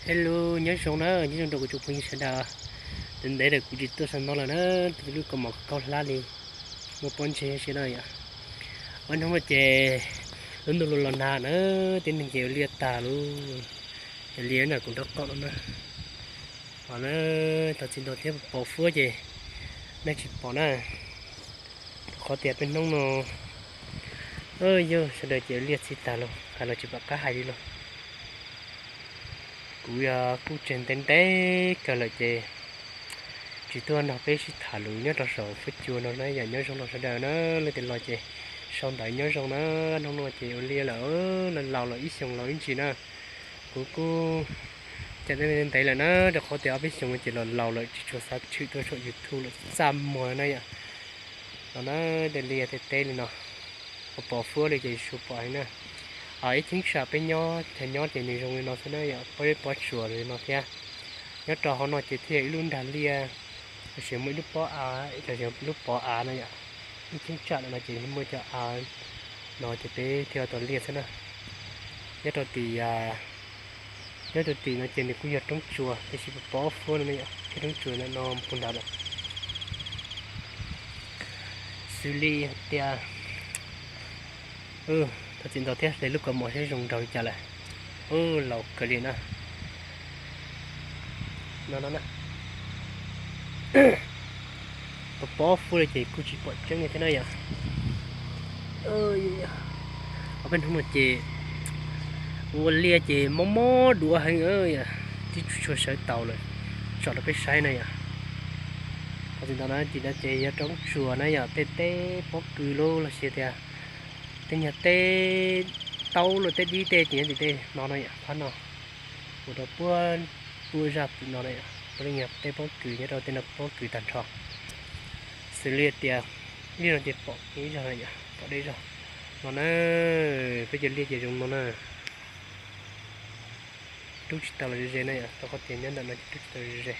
Hello, nyob zoo na, nyob zoo rau kuv tsoom phooj ywg sawv daws. Ntev ntev lawm kuv tsis tuaj saum no lawm na, tus lub kaus mom kaub hlab li, muaj pob ntseg siab na yom. Ua hnub no ces lub ntuj los los nag na, tib neeg ces ua liaj tag lauj, ces liaj na kuv nraub qaum no na. Os na, thov txim ntau thiab, pos fuab ces nej tsis pom na, rau qhov tias peb hnub no yog sawv daws ces ua liaj txhij tag lauj, hais los tsis pom qab hais li lauj. Kuv yog kuj tseg ntev ntev kawg lawm ces tsis tuaj nrog peb sib tham lus nyob rau saum fuab cua no na yom. Nyob zoo rau sawv daws na, leej twg los ces sau ntawv nyob zoo na. Hnub no ces ua liaj lawm, laus laus ib xyoos laus ib ntsis na. Kuv kuj cov ntev ntev lawm na, rau qhov tias ob peb xyoos no ces los laus lawm tsis tshua xav tshwm tuaj saum YouTube lawm, txaj muag na yom. No na, tej liaj tej teb li no, pos fuab li ces tsis pom heev na. Ib cheeb tsam peb nyob chaw nyob ces nws zoo li no xwb na yom, pob zeb pob tsuas li no thiab. Nyob rau hauv no ces thiaj yog ib lub nrag liaj, los sis muaj ib lub pob av, los sis lub pov av na yom. Ib cheeb tsam no ces muaj cov av no ces peb thiaj tau liaj xwb na. Nyob rau tim, nyob rau tim no ces nws kuj yog roob tsuas tiam sis pos fuab no na yom, thiab roob tsuas no puag nrad lawm. Xws li hais tias, thov txim ntau thiab, hle lub kaus mom seb zoo nraug li cas lawm. Ub, laus kawg li na. No no na, pos pos fuab li ces kuj tsis pom tseeb li thiab na yom. Ob peb hnub no ces ua liaj ces mob mob duav heev, twb tsis tshua sawv taus lawm, tsom rau peb saib na yom. Qhov txij ntawd na, tim no ces yog roob tsuas na yom, tej teb pob kws los sis tias tej nyuag teb taub los tej dib tej ces nyob tim tej no na yom, phab no ua rau puab, puab zaj pwm no na yom, puab leej yog tej pob kws nyob rau tej no pob kws tag nrho. Xws li tias ib no ces pom ib zog na yom, pom deb zog. No na, peb cov liaj ces zoo no na. Rub tsis tau los ze ze na yom, rau qhov tias nyob ntawm no ces rub tsis tau los ze ze.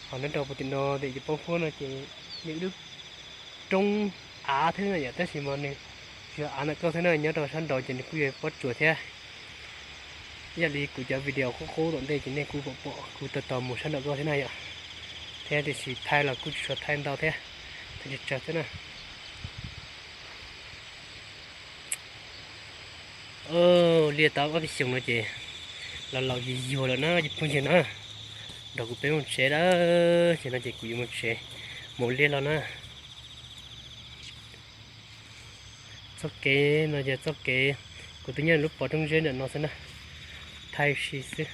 Ho nyob rau puag tim no tim cov pob fuab no ces nws ib lub roob av thiab na yom, tab sis mas nws tsis yog av ntawm koj thiab na, nyob rau sab nraud ces nws kuj yog pob tsuas thiab. Ib yam li kuv cov video qub qub tom ntej ces nej kuj pom pom kuv tau tos mus sab nraum koj thiab na yom. Thiab tiam sis thaij los kuj tsis tshua thaij ntau thiab, thaij tsawg tsawg xwb na. Liaj tau ob peb xyoos no ces los laus yuag yuag lawm na cov phooj ywg na. Nrog kuv peb mus tsev lawm, ces no ces kuv yuav mus tsev, mus liaj los na. Txoj kev no ces txoj kev, kuv twb nyob lub pov roob zeb ntawm no xwb na, thaij si xwb.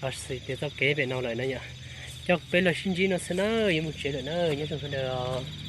Los xws tias txoj kev pem no lawm na yom, coj peb los sib ntsib no xwb na, yuav mus tsev lawm na, nyob zoo sawv daws os.